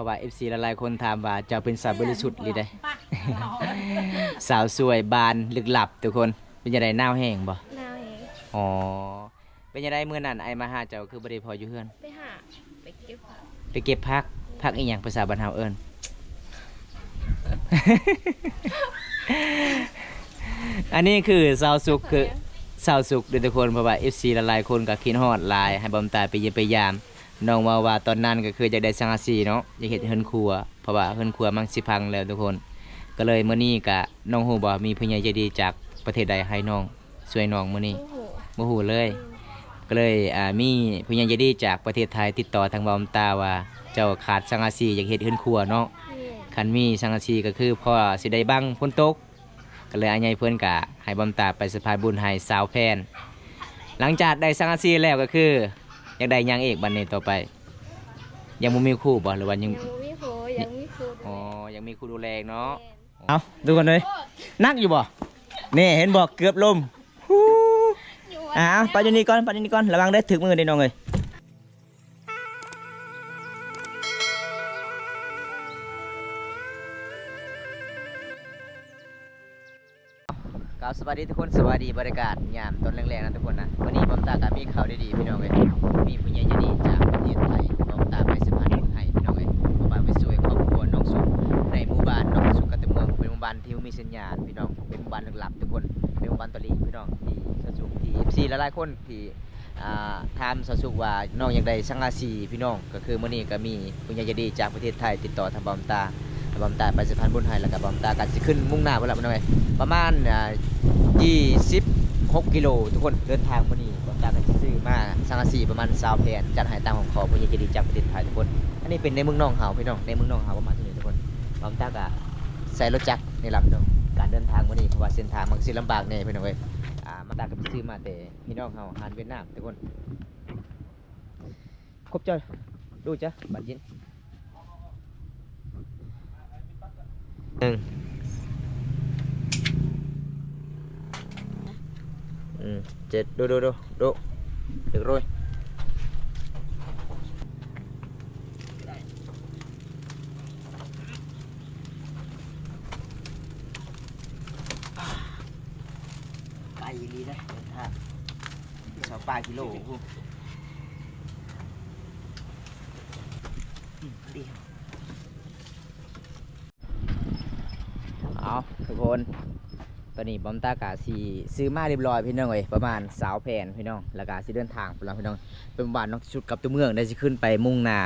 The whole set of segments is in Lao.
ະວ່າເອັຟຊີຫຼາຍໆຄົນຖາມວ່າເຈົ້າເປັນສາວບໍລິສຸດອີ່ຫຼີໃດ໋ ສາວສວຍບານລຶກລັບທຸກຄົນ. ເປັນຈັ່ງໃດ ໜາວແຮງບໍ່? ໜາວແຮງ. ອໍ ເປັນຈັ່ງໃດ ມື້ນັ້ນອ້າຍມາຫາເຈົ້າຄືບໍ່ໄດ້ພໍຢູ່ເຮືອນ? ໄປຫາ ໄປເກັບຜັກ. ໄປເກັບຜັກ? ຜັກອີ່ຫຍັງ ພາສາບ້ານເຮົາເອີ້ນ? ອັນນີ້ຄືສາວສຸກ ຄືສາວສຸກເດີ້ທຸກຄົນ ເພາະວ່າເອັຟຊີຫຼາຍໆຄົນກໍຄິດຮອດຫຼາຍ ໃຫ້ບ່າວຕາໄປຢ້ຽມໄປຢາມ. ນ້ອງເວົ້າວ່າຕອນນັ້ນກໍຄືຢາກໄດ້ສັງກະສີເນາະ ຢາກເຮັດເຮືອນຄົວ ເພາະວ່າເຮືອນຄົວມັນຊິພັງແລ້ວທຸກຄົນ. ກໍເລີຍມື້ນີ້ກະ ນ້ອງຮູ້ບໍ່ ມີຜູ້ໃຫຍ່ໃຈດີຈາກປະເທດໃດໃຫ້ນ້ອງ ຊ່ວຍນ້ອງມື້ນີ້? ບໍ່ຮູ້ ບໍ່ຮູ້ເລີຍ. ອືມ ກໍເລີຍ ອ່າ ມີຜູ້ໃຫຍ່ໃຈດີຈາກປະເທດໄທຕິດຕໍ່ທາງບ່າວຕາວ່າ ເຈົ້າຂາດສັງກະສີ ຢາກເຮັດເຮືອນຄົວເນາະ. ແມ່ນ. ຄັນມີສັງກະສີກໍຄືພໍຊິໄດ້ບັງຝົນຕົກ. ກໍເລີຍອ້າຍໃຫຍ່ເພິ່ນກະໃຫ້ບ່າວຕາໄປສະພານບຸນໃຫ້ຊາວແຜ່ນ. ຫຼັງຈາກໄດ້ສັງກະສີແລ້ວກໍຄື ຢາກໄດ້ຫຍັງອີກບັດນີ້ຕໍ່ໄປ? ຍັງບໍ່ມີຄູ່ບໍ່ ຫຼືວ່າຍັງ? ຍັງບໍ່ມີຄູ່ ຍັງມີຄູ່. ອໍ ຍັງມີຄູ່ດູແລເນາະ. ແມ່ນ. ເອົ້າ ທຸກຄົນເອີຍ ໜັກຢູ່ບໍ່? ນີ້ເຫັນບໍ່ ເກືອບລົ້ມ. ຫູ ອ່າ ປະຢູ່ນີ້ກ່ອນ ປະຢູ່ນີ້ກ່ອນ ລະວັງເດີ້ ຖືກມືເດີ້ນ້ອງເອີຍ. ກາບສະບາຍດີທຸກຄົນ ສະບາຍດີບັນຍາກາດຍາມຕອນແລງໆນະທຸກຄົນນະ. ມື້ນີ້ບ່າວຕາກໍມີຂ່າວດີໆ ພີ່ນ້ອງເອີຍ ມີຜູ້ໃຫຍ່ໃຈດີຈາກປະເທດໄທ ບ່າວຕາໄປສະພານບຸນໃຫ້ ພີ່ນ້ອງເອີຍ ເພາະວ່າໄປຊ່ວຍຄອບຄົວນ້ອງສຸກໃນໝູ່ບ້ານເນາະ ສຸກກະຕະເມືອງ ເປັນໝູ່ບ້ານທີ່ບໍ່ມີສັນຍານ ພີ່ນ້ອງ ເປັນໝູ່ບ້ານລຶກລັບທຸກຄົນ ເປັນໝູ່ບ້ານຕະລິງ ພີ່ນ້ອງ ທີ່ຊາວສຸກ ທີ່ເອັຟຊີຫຼາຍໆຄົນທີ່ ອ່າ ຖາມສາວສຸກວ່ານ້ອງຢາກໄດ້ສັງກະສີ ພີ່ນ້ອງ ກໍຄືມື້ນີ້ກໍມີຜູ້ໃຫຍ່ໃຈດີຈາກປະເທດໄທຕິດຕໍ່ທາງບ່າວຕາ ບ່າວຕາໄປສະພານບຸນໃຫ້ ແລ້ວກໍບ່າວຕາກໍຊິຂຶ້ນມຸ່ງໜ້າພຸ້ນລະ ພີ່ນ້ອງເອີຍ ປະມານ ອ່າ ຊາວຫົກກິໂລທຸກຄົນ. ເດີນທາງມື້ນີ້ບ່າວຕາກໍຊິຊື້ມາສັງກະສີປະມານຊາວແຜ່ນ ຈັດໃຫ້ຕາມຄຳຂໍຜູ້ໃຫຍ່ໃຈດີຈາກປະເທດໄທທຸກຄົນ. ອັນນີ້ເປັນໃນເມືອງນອງເຮົາ ພີ່ນ້ອງ ໃນເມືອງນອງເຮົາປະມານນີ້ທຸກຄົນ. ບ່າວຕາກໍໃຊ້ລົດຈັກນີ້ລະ ພີ່ນ້ອງ ການເດີນທາງມື້ນີ້ ເພາະວ່າເສັ້ນທາງມັນຊິລຳບາກແດ່ ພີ່ນ້ອງເອີຍ. ອ່າ ບ່າວຕາກໍໄປຊື້ມາແຕ່ ພີ່ນ້ອງເຮົາ ຮ້ານຫວຽດນາມທຸກຄົນ. ຂອບໃຈ ດູຈ້ະ ບາດເຢັນ ໜຶ່ງ ເຈັດ ດູ ດູ ດູ ເດັກໂຣຍ. ໄກອີ່ຫຼີເດ້ ເດີນທາງຊາວປາຍກິໂລພຸ້ນ. ເອົາ ທຸກຄົນ ຕອນນີ້ບ່າວຕາກະຊິຊື້ມາຮຽບຮ້ອຍ ພີ່ນ້ອງເອີຍ ປະມານຊາວແຜ່ນ ພີ່ນ້ອງ ແລ້ວກະຊິເດີນທາງພຸ້ນລະ ພີ່ນ້ອງ ເປັນບ້ານນອກທີ່ສຸດກັບຕົວເມືອງ ໄດ້ຊິຂຶ້ນໄປມຸ່ງໜ້າ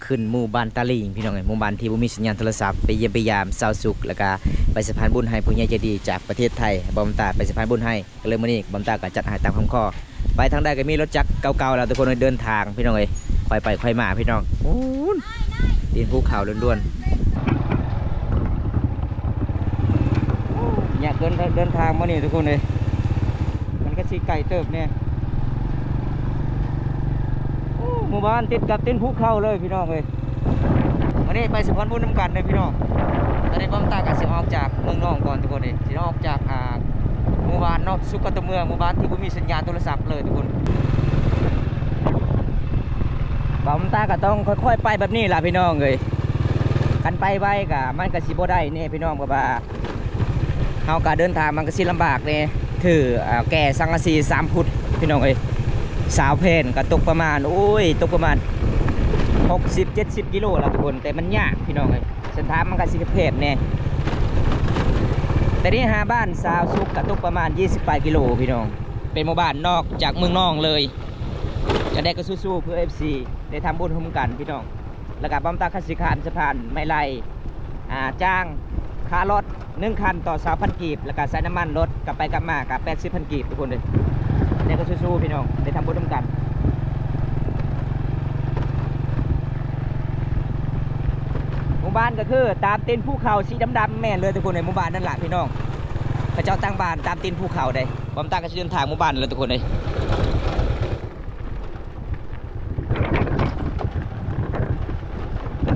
ຂຶ້ນໝູ່ບ້ານຕາລີງ ພີ່ນ້ອງເອີຍ ໝູ່ບ້ານທີ່ບໍ່ມີສັນຍານໂທລະສັບ ໄປຢ້ຽມໄປຢາມຊາວສຸກ ແລ້ວກະໄປສະພານບຸນໃຫ້ຜູ້ໃຫຍ່ໃຈດີຈາກປະເທດໄທ ບ່າວຕາໄປສະພານບຸນໃຫ້ ກໍເລີຍມື້ນີ້ບ່າວຕາກໍຈັດໃຫ້ຕາມຄຳຂໍ. ໄປທາງໃດກໍມີລົດຈັກເກົ່າໆແລ້ວ ທຸກຄົນເດີນທາງ ພີ່ນ້ອງເອີຍ ຄ່ອຍໄປຄ່ອຍມາ ພີ່ນ້ອງ. ໂອ້ ຕີນພູເຂົາລ້ວນໆ. ຍາກເດີນ ເດີນທາງມານີ້ ທຸກຄົນເອີຍ ມັນກໍຊິໄກເຕີບແດ່. ໂອ້ ໝູ່ບ້ານຕິດກັບຕີນພູເຂົາເລີຍ ພີ່ນ້ອງເອີຍ. ມື້ນີ້ໄປສະພານບຸນນຳກັນເດີພີ່ນ້ອງ. ຕອນນີ້ບ່າວຕາກໍຊິອອກຈາກເມືອງນອງກ່ອນ ທຸກຄົນເອີຍ ຊິອອກຈາກ ອ່າ ໝູ່ບ້ານເນາະ ສຸກກັບຕົວເມືອງ ໝູ່ບ້ານທີ່ບໍ່ມີສັນຍານໂທລະສັບເລີຍ ທຸກຄົນ. ບ່າວຕາກໍຕ້ອງຄ່ອຍໆໄປແບບນີ້ລະ ພີ່ນ້ອງເອີຍ. ຄັນໄປໄວກໍ ມັນກໍຊິບໍ່ໄດ້ແນ່ ພີ່ນ້ອງ ເພາະວ່າ ເຮົາກະເດີນທາງມັນກະຊິລຳບາກແດ່ ຖື ເອີ ແກ່ສັງກະສີສາມຟຸດ ພີ່ນ້ອງເອີຍ ຊາວແຜ່ນກະຕົກປະມານ ໂອ້ຍ ຕົກປະມານຫົກສິບເຈັດສິບກິໂລລະທຸກຄົນ ແຕ່ມັນຍາກພີ່ນ້ອງເອີຍ ເສັ້ນທາງມັນກະຊິແຄບແດ່. ແຕ່ນີ້ຫາບ້ານຊາວສຸກກະຕົກປະມານຊາວປາຍກິໂລພີ່ນ້ອງ ເປັນໝູ່ບ້ານນອກຈາກເມືອງນອງເລີຍ. ຈັ່ງໃດກະສູ້ໆເພື່ອເອັຟຊີ ໄດ້ທຳບຸນຮ່ວມກັນພີ່ນ້ອງ. ແລ້ວກະບ່າວຕາກະຊິຂ້າມສະພານໄມ້ໄລ່ ອ່າ ຈ້າງຄ່າລົດໜຶ່ງຄັນຕໍ່ຊາວພັນກີບ ແລ້ວກະໃຊ້ນ້ຳມັນລົດກັບໄປກັບມາກະແປດສິບພັນກີບທຸກຄົນເດີ. ແລ້ວກະສູ້ໆພີ່ນ້ອງ ໄດ້ທຳບຸນນຳກັນ. ໝູ່ບ້ານກະຄືຕາມຕີນພູເຂົາສີດຳໆ ແມ່ນເລີຍທຸກຄົນເດີ ໝູ່ບ້ານນັ້ນລະພີ່ນ້ອງ. ເຂົາເຈົ້າຕັ້ງບ້ານຕາມຕີນພູເຂົາເດ້. ບ່າວຕາກະຊິເດີນທາງໝູ່ບ້ານແລ້ວທຸກຄົນເອີຍ.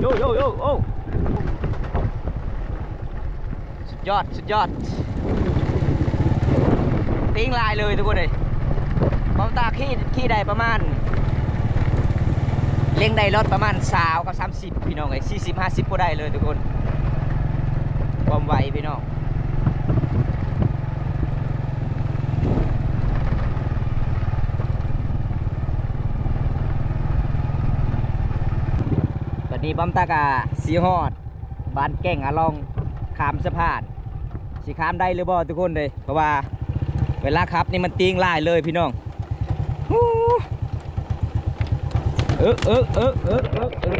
ໂຢ ໂຢ ໂຢ ໂອ້ ສຸດຍອດ ສຸດຍອດ ຕີງຫຼາຍເລີຍທຸກຄົນເອີຍ. ບ່າວຕາຂີ່ ຂີ່ໄດ້ປະມານ ເລັ່ງໄດ້ລົດປະມານຊາວກັບສາມສິບ ພີ່ນ້ອງເອີຍ ສີ່ສິບ ຫ້າສິບບໍ່ໄດ້ເລີຍທຸກຄົນ ຄວາມໄວພີ່ນ້ອງ. ບັດນີ້ບອມຕາກະຊິຮອດ ບ້ານແກ້ງອາລ່ອງ ຂ້າມສະພານ ຊິຂ້າມໄດ້ຫຼືບໍ່ທຸກຄົນເດ້ ເພາະວ່າເວລາຂັບນີ້ມັນຕີງຫຼາຍເລີຍພີ່ນ້ອງ. ເອີ ເອີ ເອີ ເອີ ເອີ ເອີ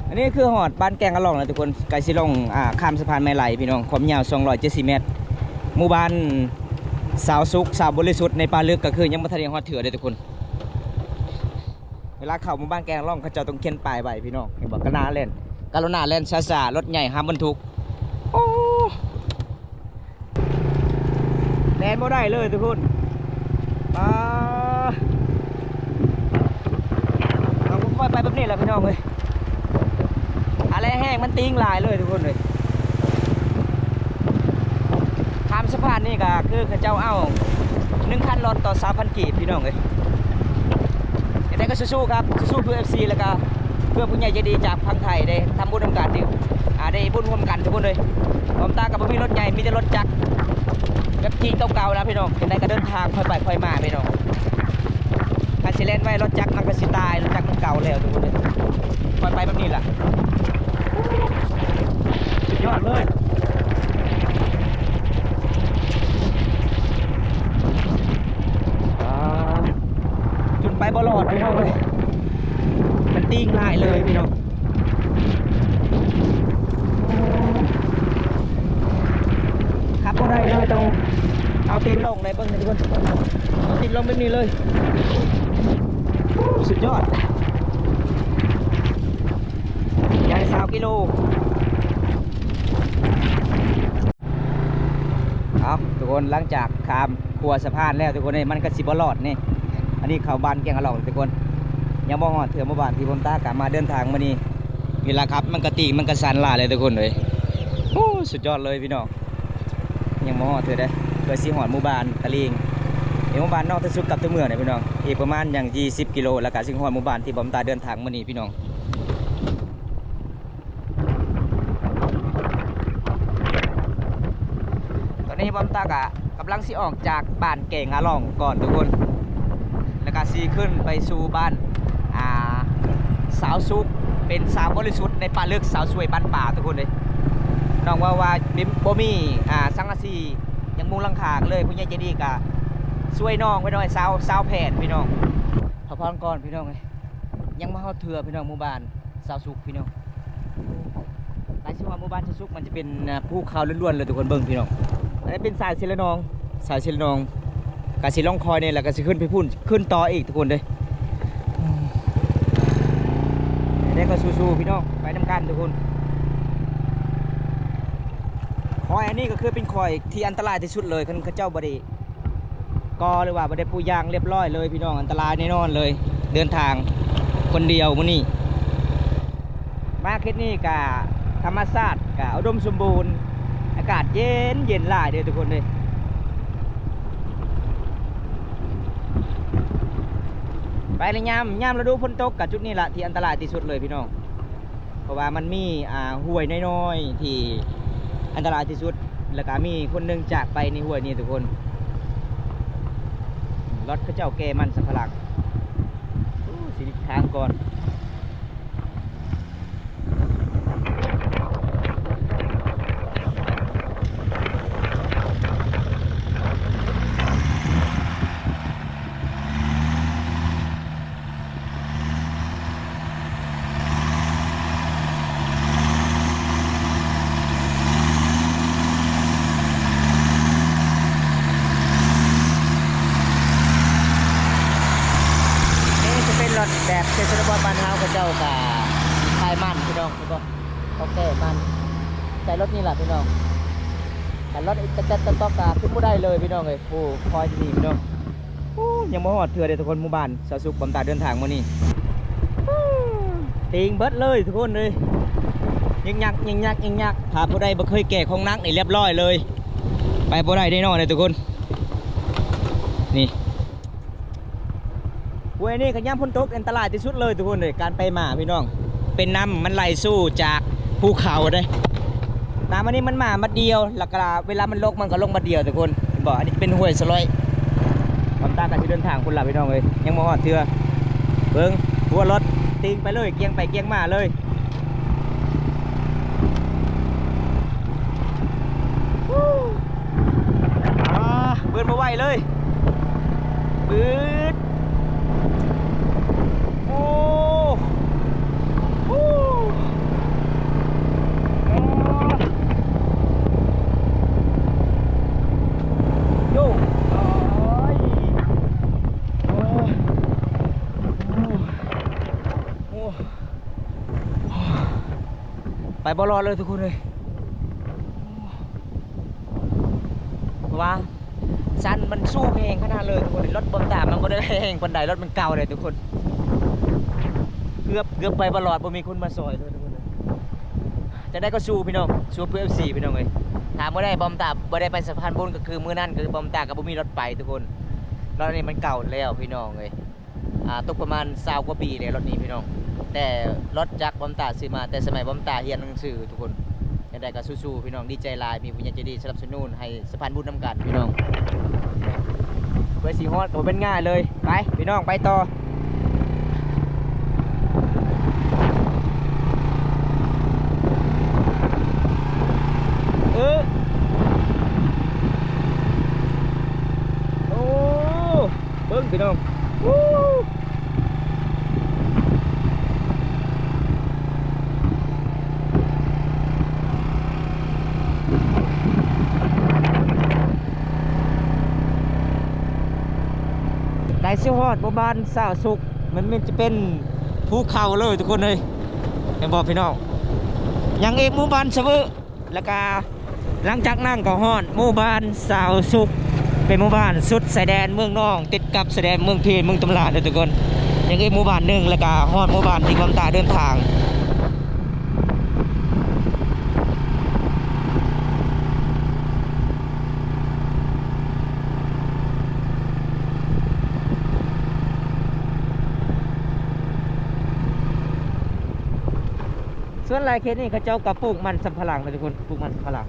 ອັນນີ້ຄືຮອດບ້ານແກ້ງອາລ່ອງແລ້ວທຸກຄົນ ໃກ້ຊິລົງ ອ່າ ຂ້າມສະພານໄມ້ໄຫຼພີ່ນ້ອງ ຄວາມຍາວສອງຮ້ອຍເຈັດສິບແມັດ. ໝູ່ບ້ານສາວສຸກ ສາວບໍລິສຸດໃນປ່າເລິກ ກໍຄືຍັງບໍ່ທັນໄດ້ຮອດເທື່ອເດ້ທຸກຄົນ. ເວລາເຂົ້າໝູ່ບ້ານແກ້ງອາລ່ອງ ເຂົາເຈົ້າຕ້ອງຂຽນປ້າຍໄວ້ພີ່ນ້ອງ ເຫັນບໍ່? ກະໜ້າແລ່ນ ກະລຸນາແລ່ນຊ້າໆ ລົດໃຫຍ່ຫ້າມບັນທຸກ. ໂອ້ ແລ່ນບໍ່ໄດ້ເລີຍທຸກຄົນ. ປາ ເຮົາກໍຄ່ອຍໄປແບບນີ້ແຫຼະພີ່ນ້ອງເອີຍ. ອາ ແລະແຮງມັນຕີງຫຼາຍເລີຍທຸກຄົນເອີຍ. ຂ້າມສະພານນີ້ກໍຄືເຂົາເຈົ້າເອົາໜຶ່ງຄັນລົດຕໍ່ຊາວພັນກີບ ພີ່ນ້ອງເອີຍ. ຈັ່ງໃດກໍສູ້ໆ ຄັບ ສູ້ໆ ເພື່ອ ເອັຟຊີ ແລ້ວກໍເພື່ອຜູ້ໃຫຍ່ໃຈດີຈາກຝັ່ງໄທ ໄດ້ທຳບຸນນຳກັນ ອາ ໄດ້ບຸນຮ່ວມກັນທຸກຄົນເອີຍ. ບອມຕາກໍບໍ່ມີລົດໃຫຍ່ ມີແຕ່ລົດຈັກແບບຈີນເກົ່າໆ ນະພີ່ນ້ອງ. ຈັ່ງໃດກໍເດີນທາງຄ່ອຍໄປຄ່ອຍມາພີ່ນ້ອງ. ຄັນຊິແລ່ນໄວລົດຈັກມັນກໍຊິຕາຍ ລົດຈັກມັນເກົ່າແລ້ວທຸກຄົນເອີຍ. ຄ່ອຍໄປແບບນີ້ລະ ສຸດຍອດເລີຍ. ອ່າ ຈົນໄປບໍ່ລອດພີ່ນ້ອງເອີຍ ມັນຕີງຫຼາຍເລີຍພີ່ນ້ອງ. ຂັບບໍ່ໄດ້ເລີຍ ຕ້ອງເອົາຕີນລົງໄດ້ ເບິ່ງທຸກຄົນ ເອົາຕີນລົງແບບນີ້ເລີຍ. ສຸດຍອດ ໃຫຍ່ຊາວກິໂລ. ເອົາທຸກຄົນ ຫຼັງຈາກຂ້າມຂົວສະພານແລ້ວທຸກຄົນເອີຍ ມັນກໍຊິບໍ່ລອດນີ້. ອັນນີ້ເຂົ້າບ້ານແກ້ງອາລ່ອງທຸກຄົນ ຍັງບໍ່ຮອດເທື່ອ ໝູ່ບ້ານທີ່ບອມຕາກະມາເດີນທາງມື້ນີ້. ເວລາຂັບມັນກະຕີງ ມັນກະຊັນຫຼາຍເລີຍທຸກຄົນເອີຍ. ໂອ້ ສຸດຍອດເລີຍພີ່ນ້ອງ ຍັງບໍ່ຮອດເທື່ອເດ້. ເພື່ອຊິຮອດໝູ່ບ້ານຕະລິງ ເປັນໝູ່ບ້ານນອກທີ່ສຸດກັບຕົວເມືອງເດ້ພີ່ນ້ອງ ອີກປະມານຫຍັງຊາວກິໂລ ແລ້ວກະຊິຮອດໝູ່ບ້ານທີ່ບອມຕາເດີນທາງມື້ນີ້ພີ່ນ້ອງ. ຕອນນີ້ບອມຕາກະກຳລັງຊິອອກຈາກບ້ານແກ້ງອາລ່ອງກ່ອນທຸກຄົນ ແລ້ວກະຊິຂຶ້ນໄປສູ່ບ້ານ ອ່າ ສາວສຸກ ເປັນສາວບໍລິສຸດໃນປ່າເລິກ ສາວສວຍບ້ານປ່າທຸກຄົນເອີຍ. ນ້ອງເວົ້າວ່າບໍ່ມີ ອ່າ ສັງກະສີ ຍັງມຸງຫຼັງຄາເລີຍ ຜູ້ໃຫຍ່ໃຈດີກະຊ່ວຍນ້ອງໄວ້ໜ້ອຍ ຊາວ ຊາວແຜ່ນພີ່ນ້ອງ. ພັກຜ່ອນກ່ອນພີ່ນ້ອງເອີຍ ຍັງບໍ່ຮອດເທື່ອພີ່ນ້ອງ ໝູ່ບ້ານ ສາວສຸກພີ່ນ້ອງ. ໃກ້ຊິຮອດໝູ່ບ້ານສາວສຸກ ມັນຈະເປັນ ອ່າ ພູເຂົາລ້ວນໆ ເລີຍທຸກຄົນເບິ່ງພີ່ນ້ອງ. ອັນນີ້ເປັນສາຍເຊລະນອງ ສາຍເຊລະນອງ ກະຊິລົງຄອຍນີ້ ແລ້ວກະຊິຂຶ້ນໄປພຸ້ນ ຂຶ້ນຕໍ່ອີກທຸກຄົນເດີ. ແຕ່ກໍສູ້ໆ ພີ່ນ້ອງ ໄປນຳກັນທຸກຄົນ. ຄອຍອັນນີ້ກໍຄືເປັນຄອຍທີ່ອັນຕະລາຍທີ່ສຸດເລີຍ ຄັນເຂົາເຈົ້າບໍ່ໄດ້ ກໍ ຫຼືວ່າບໍ່ໄດ້ປູຢາງລຽບລ້ອຍເລີຍພີ່ນ້ອງ ອັນຕະລາຍແນ່ນອນເລີຍ. ເດີນທາງຄົນດຽວມື້ນີ້ ມາເຂດນີ້ກະທຳມະຊາດກະອຸດົມສົມບູນ ອາກາດເຢັນໆ ຫຼາຍເດີທຸກຄົນເດີ. ໄປໃນຍາມ ຍາມລະດູຝົນຕົກກະຈຸດນີ້ລະທີ່ອັນຕະລາຍທີ່ສຸດເລີຍພີ່ນ້ອງ. ເພາະວ່າມັນມີ ອ່າ ຫ້ວຍນ້ອຍໆ ທີ່ອັນຕະລາຍທີ່ສຸດ ແລ້ວກະມີຄົນໜຶ່ງຈາກໄປໃນຫ້ວຍນີ້ທຸກຄົນ. ລົດເຂົາເຈົ້າແກ່ມັນສຳປະຫຼັງ. ໂອ້ ຊິຫຼີກທາງກ່ອນ. ນີ້ຈະເປັນລົດແບບເຂດຊົນນະບົດບ້ານເຮົາ ເຂົາເຈົ້າກະຂາຍມັນພີ່ນ້ອງ ເຫັນບໍ່? ເຂົາແກ່ມັນ ໃສ່ລົດນີ້ລະພີ່ນ້ອງ. ຄັນລົດກະຈັດກະຕອກກະຂຶ້ນບໍ່ໄດ້ເລີຍພີ່ນ້ອງເອີຍ. ໂອ້ ຄອຍທີ່ນີ້ພີ່ນ້ອງ. ໂອ້ ຍັງບໍ່ຮອດເທື່ອເດ້ທຸກຄົນ ໝູ່ບ້ານສາວສຸກ ບອມຕາເດີນທາງມື້ນີ້. ຕີງເບິດເລີຍທຸກຄົນເອີຍ ຍຶກຍັກ ຍິກຍັກ ຍິກຍັກ. ຖ້າຜູ້ໃດບໍ່ເຄີຍແກ່ຂອງໜັກນີ້ລຽບລ້ອຍເລີຍ ໄປບໍ່ໄດ້ແນ່ນອນເດ້ທຸກຄົນ. ຫ້ວຍນີ້ກໍຍາມຝົນຕົກອັນຕະລາຍທີ່ສຸດເລີຍທຸກຄົນເອີຍ ການໄປມາພີ່ນ້ອງ ເປັນນ້ຳມັນໄຫຼສູ່ຈາກພູເຂົາເດ້. ນ້ຳອັນນີ້ມັນມາບັດດຽວ ແລ້ວກໍເວລາມັນລົງມັນກໍລົງບັດດຽວທຸກຄົນ ເຫັນບໍ່? ອັນນີ້ເປັນຫ້ວຍສະຫຼອຍ. ບອມຕາກໍຊິເດີນທາງພຸ້ນລະພີ່ນ້ອງເອີຍ ຍັງບໍ່ຮອດເທື່ອ. ເບິ່ງຫົວລົດຕິ່ງໄປເລີຍ ກຽງໄປກຽງມາເລີຍ. ອາ ບືດບໍ່ໄຫວເລີຍ ບືດ. ໂອ້ ໂອ້ ໂຢ ໂອ້ຍ ໂອ້ ໂອ້ ໄປບໍ່ລອດເລີຍທຸກຄົນເອີຍ. ເພາະວ່າຊັ້ນມັນສູງແຮງຂະໜາດເລີຍທຸກຄົນ ລົດບອມຕາມັນບໍ່ໄດ້ແຮງປານໃດ ລົດມັນເກົ່າເດ້ທຸກຄົນ. ເກືອບ ເກືອບໄປບໍ່ລອດ ບໍ່ມີຄົນມາຊ່ອຍເລີຍທຸກຄົນ. ຈັ່ງໃດກໍສູ້ພີ່ນ້ອງ ສູ້ເພື່ອເອັຟຊີພີ່ນ້ອງເອີຍ. ຖ້າບໍ່ໄດ້ບອມຕາ ບໍ່ໄດ້ໄປສະພານບຸນ ກໍຄືມື້ນັ້ນກໍຄືບອມຕາກໍບໍ່ມີລົດໄປທຸກຄົນ. ລົດອັນນີ້ມັນເກົ່າແລ້ວພີ່ນ້ອງເອີຍ. ອ່າ ຕົກປະມານຊາວກວ່າປີແລ້ວລົດນີ້ພີ່ນ້ອງ ແຕ່ລົດຈັກບອມຕາຊື້ມາແຕ່ສະໄໝບອມຕາຮຽນໜັງສືທຸກຄົນ. ຈັ່ງໃດກໍສູ້ໆພີ່ນ້ອງ ດີໃຈຫຼາຍ ມີຜູ້ໃຫຍ່ໃຈດີສະໜັບສະໜູນໃຫ້ສະພານບຸນນຳກັນພີ່ນ້ອງ. ເພື່ອຊິຮອດກໍບໍ່ແມ່ນງ່າຍເລີຍ. ໄປພີ່ນ້ອງໄປຕໍ່ ເອີ ໂອ້ ເບິ່ງພີ່ນ້ອງ ໃກ້ຊິຮອດໝູ່ບ້ານສາວສຸກ ມັນ ມັນຈະເປັນພູເຂົາເລີຍທຸກຄົນເອີຍ ເຫັນບໍ່ພີ່ນ້ອງ? ຍັງອີກໝູ່ບ້ານສະເວີ ແລ້ວກະຫຼັງຈາກນັ້ນກໍຮອດໝູ່ບ້ານສາວສຸກ ເປັນໝູ່ບ້ານສຸດຊາຍແດນເມືອງນອງ ຕິດກັບຊາຍແດນເມືອງພີນ ເມືອງຕຳຫຼາດເດີທຸກຄົນ. ຍັງອີກໝູ່ບ້ານໜຶ່ງ ແລ້ວກະຮອດໝູ່ບ້ານທີ່ບອມຕາເດີນທາງ. ສ່ວນຫຼາຍເຂດນີ້ເຂົາເຈົ້າກໍປູກມັນສຳປະຫຼັງເນາະທຸກຄົນ ປູກມັນສຳປະຫຼັງ.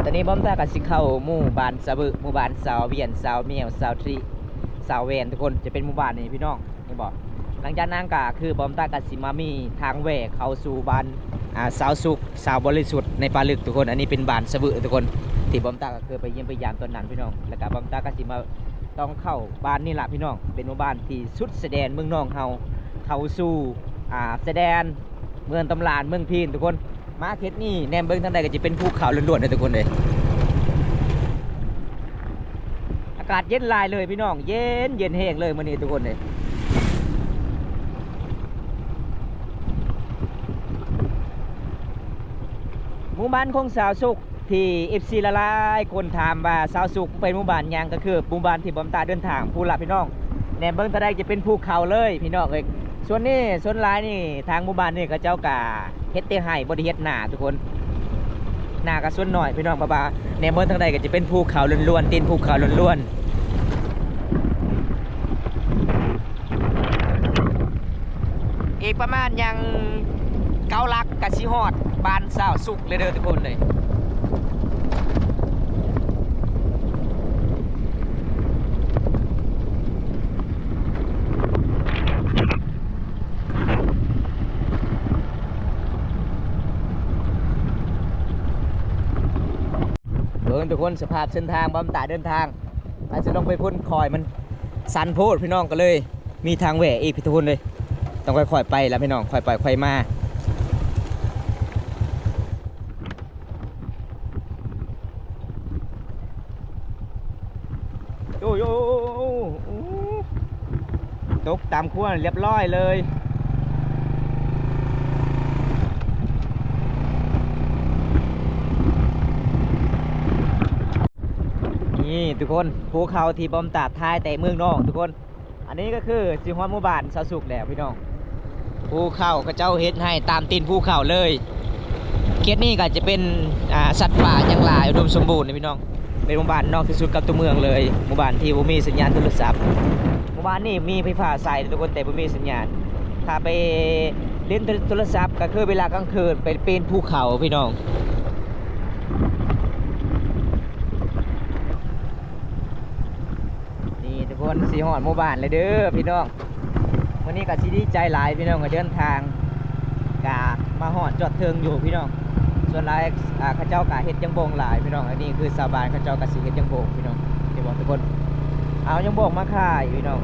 ຕອນນີ້ບອມຕາກໍຊິເຂົ້າໝູ່ບ້ານສະເວີ ໝູ່ບ້ານຊາວວຽນ ຊາວແມວ ຊາວທຣີ ຊາວແວນ ທຸກຄົນ ຈະເປັນໝູ່ບ້ານນີ້ພີ່ນ້ອງ ເຫັນບໍ່? ຫຼັງຈາກນັ້ນກໍຄືບອມຕາກໍຊິມາມີທາງແຫວ່ເຂົ້າສູ່ບ້ານ ອ່າ ຊາວສຸກ ຊາວບໍລິສຸດໃນປ່າລຶກທຸກຄົນ. ອັນນີ້ເປັນບ້ານສະເວີທຸກຄົນ ທີ່ບອມຕາກໍເຄີຍໄປຢ້ຽມໄປຢາມຕອນນັ້ນພີ່ນ້ອງ. ແລ້ວກໍບອມຕາກໍຊິມາຕ້ອງເຂົ້າບ້ານນີ້ລະພີ່ນ້ອງ ເປັນໝູ່ບ້ານທີ່ສຸດຊາຍແດນເມືອງນອງເຮົາ ເຂົ້າສູ່ ອ່າ ຊາຍແດນເມືອງຕຳຫຼາດ ເມືອງພີນທຸກຄົນ. ມາເຂດນີ້ແນມເບິ່ງທາງໃດກໍຈະເປັນພູເຂົາລ້ວນໆເດີທຸກຄົນເອີຍ. ອາກາດເຢັນຫຼາຍເລີຍພີ່ນ້ອງ ເຢັນ ເຢັນແຮງເລີຍມື້ນີ້ທຸກຄົນເອີຍ. ໝູ່ບ້ານຂອງຊາວສຸກ ທີ່ເອັຟຊີຫຼາຍໆຄົນຖາມວ່າ ຊາວສຸກເປັນໝູ່ບ້ານຫຍັງ? ກໍຄືໝູ່ບ້ານທີ່ບອມຕາເດີນທາງພຸ້ນລະພີ່ນ້ອງ. ແນມເບິ່ງທາງໃດຈະເປັນພູເຂົາເລີຍພີ່ນ້ອງເອີຍ. ສ່ວນນີ້ ສ່ວນຫຼາຍນີ້ ທາງໝູ່ບ້ານນີ້ເຂົາເຈົ້າກະເຮັດແຕ່ໄຮ່ ບໍ່ໄດ້ເຮັດນາທຸກຄົນ. ນາກະສ່ວນໜ້ອຍພີ່ນ້ອງ ເພາະວ່າແນມເບິ່ງທາງໃດກໍຈະເປັນພູເຂົາລ້ວນໆ ຕີນພູເຂົາລ້ວນໆ. ອີກປະມານຫຍັງເກົ້າຫຼັກກະຊິຮອດບ້ານຊາວສຸກເລີຍເດີທຸກຄົນເລີຍ. ເບິ່ງທຸກຄົນ ສະພາບເສັ້ນທາງ ບອມຕາເດີນທາງ ອາດຈະລົງໄປພຸ້ນ ຄອຍມັນຊັນໂພດພີ່ນ້ອງ ກໍເລີຍມີທາງແຫວ່ອີກທຸກຄົນເລີຍ. ຕ້ອງຄ່ອຍໆໄປລະພີ່ນ້ອງ ຄ່ອຍໄປຄ່ອຍມາ. ໂອ້ ໂອ້ ໂອ້ ໂອ້ ໂອ້ ຕົກຕາມຂົວລຽບຮ້ອຍເລີຍ. ນີ້ທຸກຄົນ ພູເຂົາທີ່ບອມຕາດຖ່າຍແຕ່ເມືອງນອກທຸກຄົນ. ອັນນີ້ກໍຄືຊິຮອດໝູ່ບ້ານຊາວສຸກແລ້ວພີ່ນ້ອງ. ພູເຂົາ ເຂົາເຈົ້າເຮັດໃຫ້ຕາມຕີນພູເຂົາເລີຍ. ເຂດນີ້ກໍຈະເປັນ ອ່າ ສັດປ່າຍັງຫຼາຍ ອຸດົມສົມບູນນີ້ພີ່ນ້ອງ. ເປັນໝູ່ບ້ານນອກທີ່ສຸດກັບຕົວເມືອງເລີຍ. ໝູ່ບ້ານທີ່ບໍ່ມີສັນຍານໂທລະສັບ. ໝູ່ບ້ານນີ້ມີໄຟຟ້າໃຊ້ທຸກຄົນ ແຕ່ບໍ່ມີສັນຍານ. ຖ້າໄປຫຼິ້ນໂທລະສັບ ກໍຄືເວລາກາງຄືນໄປປີນພູເຂົາພີ່ນ້ອງ. ນີ້ທຸກຄົນ ຊິຮອດໝູ່ບ້ານແລ້ວເດີພີ່ນ້ອງ. ມື້ນີ້ກໍຊິດີໃຈຫຼາຍພີ່ນ້ອງ ກໍເດີນທາງ ກະມາຮອດຈອດເທິງຢູ່ພີ່ນ້ອງ. ສ່ວນຫຼາຍ ອ່າ ເຂົາເຈົ້າກະເຮັດຢາງບົງຫຼາຍພີ່ນ້ອງ. ອັນນີ້ຄືຊາວບ້ານເຂົາເຈົ້າກະຊິເຮັດຢາງບົງພີ່ນ້ອງ ເຫັນບໍ່ທຸກຄົນ? ເອົາຢາງບົງມາຂາຍພີ່ນ້ອງ.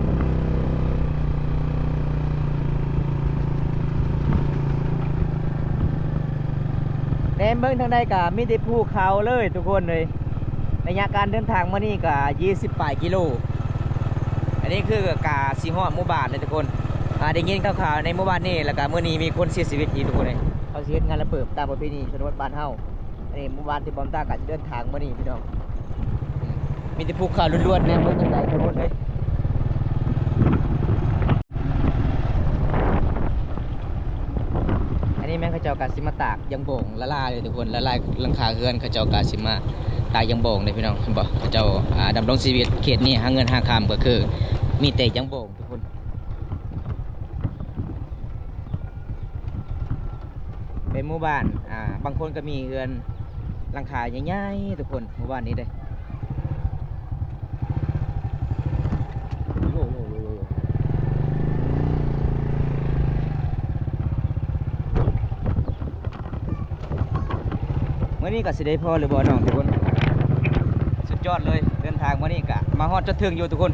ແນມເບິ່ງທາງໃດກະມີແຕ່ພູເຂົາເລີຍທຸກຄົນເອີຍ. ໄລຍະການເດີນທາງມານີ້ກະຊາວປາຍກິໂລ. ອັນນີ້ຄືກະຊິຮອດໝູ່ບ້ານເລີຍທຸກຄົນ. ອ່າ ໄດ້ຍິນຂ່າວໆໃນໝູ່ບ້ານນີ້ ແລ້ວກະມື້ນີ້ມີຄົນເສຍຊີວິດອີກທຸກຄົນເອີຍ. ເຂົາຊິເຮັດງານລະເປີບຕາມປະເພນີຊົນນະບົດບ້ານເຮົາ. ອັນນີ້ໝູ່ບ້ານທີ່ບອມຕາກະຊິເດີນທາງມານີ້ພີ່ນ້ອງ. ມີແຕ່ພູເຂົາລ້ວນໆ ແນມເບິ່ງທາງໃດທຸກຄົນເອີຍ. ອັນນີ້ແມ່ນເຂົາເຈົ້າກໍຊິມາຕາກຢາງບົງລະລາຍເລີຍທຸກຄົນ. ລະລາຍຫຼັງຄາເຮືອນ ເຂົາເຈົ້າກໍຊິມາຕາກຢາງບົງເດ້ພີ່ນ້ອງ. ເຫັນບໍ່? ເຂົາເຈົ້າ ອ່າ ດຳລົງຊີວິດເຂດນີ້ ຫາເງິນຫາຄຳກໍຄືມີແຕ່ຢາງບົງທຸກຄົນ. ເປັນໝູ່ບ້ານ ອ່າ ບາງຄົນກໍມີເຮືອນຫຼັງຄາໃຫຍ່ໆ ທຸກຄົນ ໝູ່ບ້ານນີ້ເດ້. ມື້ນີ້ກໍຊິໄດ້ພໍຫຼືບໍ່ນ້ອງທຸກຄົນ? ສຸດຍອດເລີຍ ເດີນທາງມື້ນີ້ກະມາຮອດຈອດເຖິງຢູ່ທຸກຄົນ.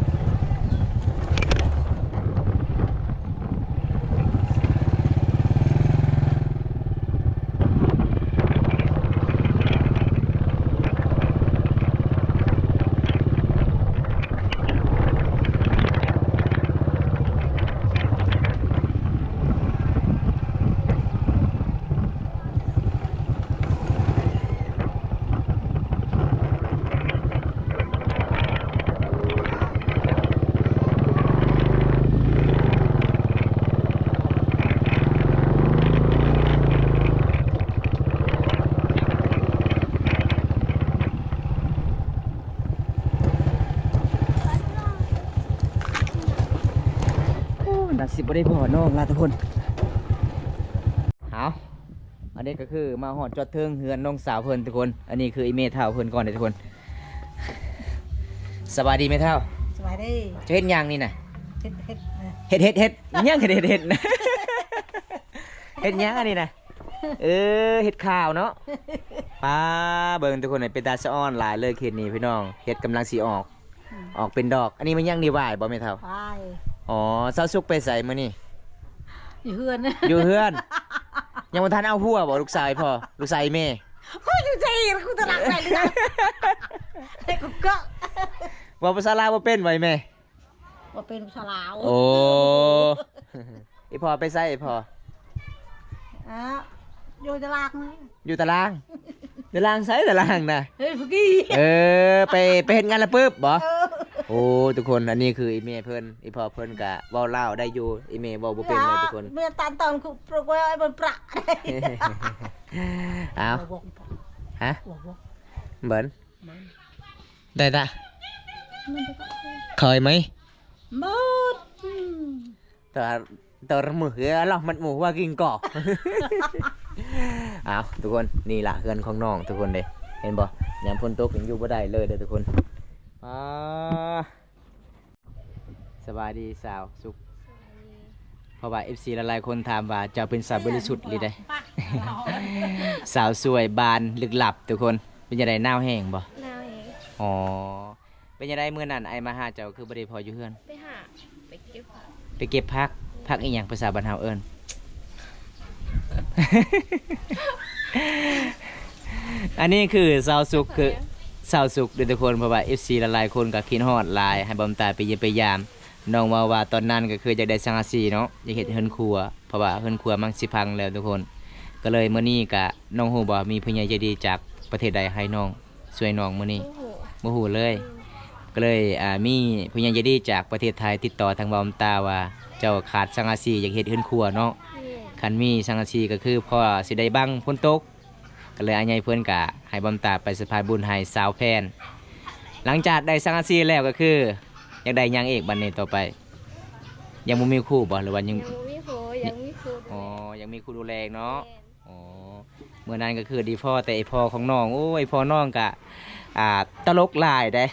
ໂອ້ ໜ້າຊິບໍ່ໄດ້ພໍນ້ອງລະທຸກຄົນ. ເອົາ ອັນນີ້ກໍຄືມາຮອດຈອດເຖິງເຮືອນນ້ອງສາວເພິ່ນທຸກຄົນ. ອັນນີ້ຄືອີ່ແມ່ເຖົ້າເພິ່ນກ່ອນເດ້ທຸກຄົນ. ສະບາຍດີແມ່ເຖົ້າ. ສະບາຍດີ. ເຈົ້າເຮັດຫຍັງນີ້ນະ? ເຮັດ ເຮັດ ເຮັດ ເຮັດ ຫຍັງເຮັດ ເຮັດ ເຮັດ ເຮັດຫຍັງອັນນີ້ນະ? ເອີ ເຮັດຂ່າວເນາະ. ປ້າ ເບິ່ງທຸກຄົນ ເປັນຕາສະອອນຫຼາຍເລີຍເຂດນີ້ພີ່ນ້ອງ. ເຫັດກຳລັງຊິອອກ ອືມ ອອກເປັນດອກ. ອັນນີ້ແມ່ນຫຍັງນີ້ ຫວາຍບໍ່ແມ່ເຖົ້າ? ຫວາຍ. ອໍ ສາວສຸກໄປໃສມື້ນີ້? ຢູ່ເຮືອນ. ຢູ່ເຮືອນ. ຍັງບໍ່ທັນເອົາຜົວບໍ່ ລູກຊາຍພໍ່ ລູກຊາຍແມ່? ໂອ້ຍ ຢູ່ໃຈ ກູຕະຫຼັກໄປເລື່ອຍ ໃຫ້ກູເກີະ. ເວົ້າພາສາລາວບໍ່ເປັນຫວາຍແມ່? ບໍ່ເປັນພາສາລາວ. ໂອ້ ອີ່ພໍ່ໄປໃສ ອີ່ພໍ່? ອ່າ ຢູ່ຕະລາງ. ຢູ່ຕະລາງ? ຕະລາງໃສ ຕະລາງນະ? ເອີ ໄປ ໄປເຮັດງານລະປຶບບໍ່? ເອີ ໂອ້ ທຸກຄົນ ອັນນີ້ຄືອີ່ແມ່ເພິ່ນ ອີ່ພໍ່ເພິ່ນກະເວົ້າລາວໄດ້ຢູ່. ອີ່ແມ່ເວົ້າບໍ່ເປັນເລີຍທຸກຄົນ. ເມຍຕັນຕອນຄືປຶກໄວ້ໃຫ້ມັນປະ. ອ້າວ ຮະ ເບິ່ງ ໄດ້ຕະ ເຄີຍໄໝ? ໝົດ ຕົວມື້ເຮືອລະມັນໝູ່ວ່າກິນກໍ. ອ້າວ ທຸກຄົນ ນີ້ລະເຮືອນຂອງນ້ອງທຸກຄົນເດ້ ເຫັນບໍ່? ຍາມຝົນຕົກຍັງຢູ່ບໍ່ໄດ້ເລີຍເດ້ທຸກຄົນ. ອ້າ ສະບາຍດີສາວສຸກ. ສະບາຍດີ. ເພາະວ່າເອັຟຊີຫຼາຍໆຄົນຖາມວ່າເຈົ້າເປັນສາວບໍລິສຸດອີ່ຫຼີໃດ໋. ສາວສວຍບານລຶກລັບທຸກຄົນ. ເປັນຈັ່ງໃດ ໜາວແຮງບໍ່? ໜາວແຮງ. ອໍ ເປັນຈັ່ງໃດມື້ນັ້ນອ້າຍມາຫາເຈົ້າຄືບໍ່ໄດ້ພໍຢູ່ເຮືອນ? ໄປຫາ ໄປເກັບຜັກ. ໄປເກັບຜັກ? ຜັກອີ່ຫຍັງພາສາບ້ານເຮົາເອີ້ນ? ອັນນີ້ຄືສາວສຸກ ຄືສາວສຸກເດີ້ທຸກຄົນ ເພາະວ່າເອັຟຊີຫຼາຍໆຄົນກໍຄິດຮອດຫຼາຍ ໃຫ້ບ່າວຕາໄປຢ້ຽມໄປຢາມ. ນ້ອງເວົ້າວ່າຕອນນັ້ນກໍຄືຢາກໄດ້ສັງກະສີເນາະ ຢາກເຮັດເຮືອນຄົວ ເພາະວ່າເຮືອນຄົວມັນຊິພັງແລ້ວທຸກຄົນ. ກໍເລີຍມື້ນີ້ກະນ້ອງຮູ້ບໍ່ ມີຜູ້ໃຫຍ່ໃຈດີຈາກປະເທດໃດໃຫ້ນ້ອງ ຊ່ວຍນ້ອງມື້ນີ້? ບໍ່ຮູ້ ບໍ່ຮູ້ເລີຍ. ອືມ ກໍເລີຍ ອ່າ ມີຜູ້ໃຫຍ່ໃຈດີຈາກປະເທດໄທຕິດຕໍ່ທາງບ່າວຕາວ່າ ເຈົ້າຂາດສັງກະສີ ຢາກເຮັດເຮືອນຄົວເນາະ. ແມ່ນ ຄັນມີສັງກະສີກໍຄືພໍຊິໄດ້ບັງຝົນຕົກ. ກໍເລີຍອ້າຍໃຫຍ່ເພິ່ນກະໃຫ້ບ່າວຕາໄປສະພາຍບຸນໃຫ້ຊາວແຜ່ນ. ຫຼັງຈາກໄດ້ສັງກະສີແລ້ວກໍຄື ຢາກໄດ້ຫຍັງອີກບັດນີ້ຕໍ່ໄປ? ຍັງບໍ່ມີຄູ່ບໍ່ ຫຼືວ່າຍັງ? ຍັງບໍ່ມີຄູ່ ຍັງມີຄູ່ ອໍ ຍັງມີຄູ່ດູແລເນາະ. ແມ່ນ ອໍ ມື້ນັ້ນກໍຄືໄດ້ພໍ້ແຕ່ອີ່ພໍ່ຂອງນ້ອງ. ໂອ້ຍ ພໍ່ນ້ອງກະ ອ່າ ຕະຫຼົກຫຼາຍເດ້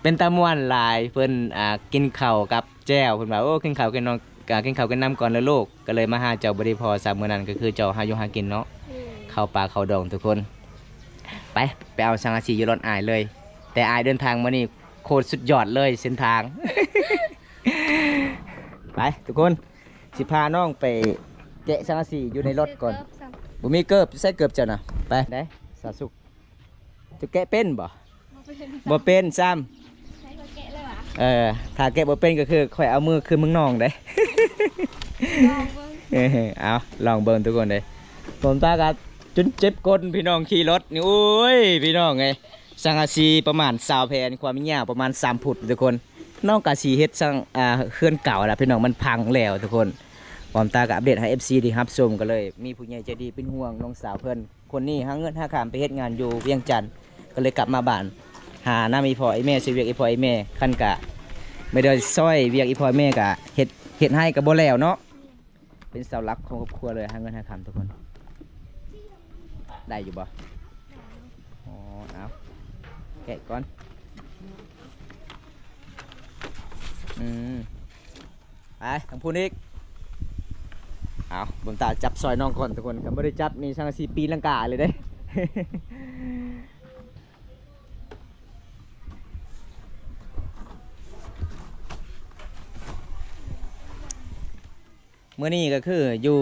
ເປັນຕາມ່ວນຫຼາຍ. ເພິ່ນ ອ່າ ກິນເຂົ້າກັບແຈ່ວ ເພິ່ນວ່າ ໂອ້ ກິນເຂົ້າກິນນ້ຳ ກະກິນເຂົ້າກິນນ້ຳກ່ອນເລີຍລູກ. ກໍເລີຍມາຫາເຈົ້າບໍ່ໄດ້ພໍ້ຊ້ຳ ມື້ນັ້ນກໍຄືເຈົ້າຫາຢູ່ຫາກິນເນາະ. ອືມ ເຂົ້າປ່າເຂົ້າດອງທຸກຄົນ. ໄປ ໄປເອົາສັງກະສີຢູ່ລົດອ້າຍເລີຍ ແຕ່ອ້າຍເດີນທາງມື້ນີ້ໂຄດສຸດຍອດເລີຍເສັ້ນທາງ. ໄປທຸກຄົນ ຊິພານ້ອງໄປແກະສັງກະສີຢູ່ໃນລົດກ່ອນ. ບໍ່ມີເກີບຊ້ຳ ບໍ່ມີເກີບ ໃສ່ເກີບເຈົ້ານະ. ໄປ ໄດ້ສາວສຸກ ເຈົ້າແກະເປັນບໍ່? ບໍ່ເປັນ ບໍ່ເປັນຊ້ຳ. ໃຫ້ຂ້ອຍແກະເລີຍຫວາ? ເອີ ຖ້າແກະບໍ່ເປັນກໍຄືຂ້ອຍເອົາມືຄືເມືອງນອງເດ້. ລອງເບິ່ງ ເອີ ເອົາ ລອງເບິ່ງທຸກຄົນເດ້. ຜົມຕາກັດຈົນເຈັບກົ້ນພີ່ນ້ອງຂີ່ລົດນີ້. ໂອ້ຍ ພີ່ນ້ອງເອີຍ ສັງກະສີປະມານຊາວແຜ່ນ ຄວາມຍາວປະມານສາມຟຸດທຸກຄົນ. ນ້ອງກະຊິເຮັດສັງ ອ່າ ເຮືອນເກົ່າລະພີ່ນ້ອງ ມັນພັງແລ້ວທຸກຄົນ. ຜົມຕາກໍອັບເດດໃຫ້ເອັຟຊີໄດ້ຮັບຊົມ. ກໍເລີຍມີຜູ້ໃຫຍ່ໃຈດີເປັນຫ່ວງນ້ອງສາວເພິ່ນ. ຄົນນີ້ຫາເງິນຫາຄຳໄປເຮັດງານຢູ່ວຽງຈັນ ກໍເລີຍກັບມາບ້ານ ຫານຳອີ່ພໍ່ອີ່ແມ່ ຊ່ວຍວຽກອີ່ພໍ່ອີ່ແມ່. ຄັນກະບໍ່ໄດ້ຊ່ອຍວຽກອີ່ພໍ່ອີ່ແມ່ກະເຮັດ ເຮັດໄຮ່ກະບໍ່ແລ້ວເນາະ. ເປັນເສົາຫຼັກຂອງຄອບຄົວເລີຍ ຫາເງິນຫາຄຳທຸກຄົນ. ໄດ້ຢູ່ບໍ່? ອໍ ເອົາ ແກະກ່ອນ. ອືມ ໄປທາງພຸ້ນອີກ. ເອົາ ບຸນຕາຈັບຊ່ອຍນ້ອງກ່ອນທຸກຄົນ ຄັນບໍ່ໄດ້ຈັບນີ້ສັງກະສີຕີລັງກາເລີຍເດ້. ມື້ນີ້ກໍຄືຢູ່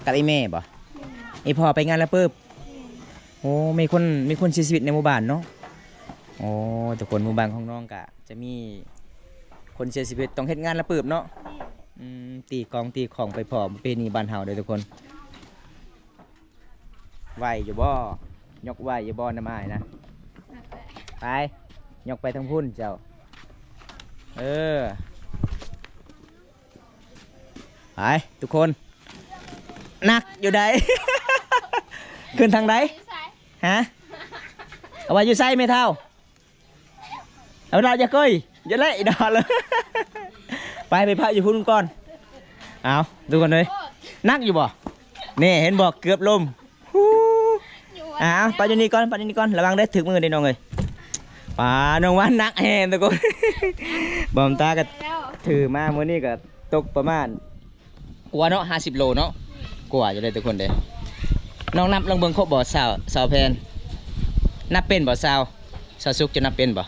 ກັບອີ່ແມ່ບໍ່? ແມ່ນ ອີ່ພໍ່ໄປງານລະປຶບ. ແມ່ນ ໂອ້ ມີຄົນ ມີຄົນເສຍຊີວິດໃນໝູ່ບ້ານເນາະ. ໂອ້ ທຸກຄົນ ໝູ່ບ້ານຂອງນ້ອງກະຈະມີຄົນເສຍຊີວິດ ຕ້ອງເຮັດງານລະປຶບເນາະ. ແມ່ນ ອືມ ຕີກອງຕີຂອງໄປພ້ອມ ປະເພນີບ້ານເຮົາເດີ້ທຸກຄົນ. ໄຫວຢູ່ບໍ່? ຍົກໄຫວຢູ່ບໍ່ນຳອ້າຍນະ? ໄປ ຍົກໄປທາງພຸ້ນເຈົ້າ. ເອີ ໄປທຸກຄົນ ໜັກຢູ່ໃດ໋. ຂຶ້ນທາງໃດ? ຢູ່ໃສ? ຮະ? ເອົາໄວ້ຢູ່ໃສແມ່ເຖົ້າ? ເອົາລະ ຢ່າເກີຍ ຢ່າແລະອີດອລ. ໄປ ໄປພັກຢູ່ພຸ້ນກ່ອນ. ເອົາ ທຸກຄົນເອີຍ ໜັກຢູ່ບໍ່? ນີ້ ເຫັນບໍ່ ເກືອບລົ້ມ. ເອົາ ປະຢູ່ນີ້ກ່ອນ ປະຢູ່ນີ້ກ່ອນ ລະວັງເດີ້ ຖືກມືເດີ້ນ້ອງເອີຍ. ປາ ນ້ອງວ່າໜັກແຮງທຸກຄົນ. ບ່າວຕາກໍຖືມາ ມື້ນີ້ກໍຕົກປະມານ ກວ່າເນາະ ຫ້າສິບໂລເນາະ ກວ່າຢູ່ເດ້ທຸກຄົນເດ້. ນ້ອງນັບລອງເບິ່ງຄົບບໍ່ ສາວ ສາວແພນ ນັບເປັນບໍ່ ສາວ ສາວສຸກ ເຈົ້ານັບເປັນບໍ່?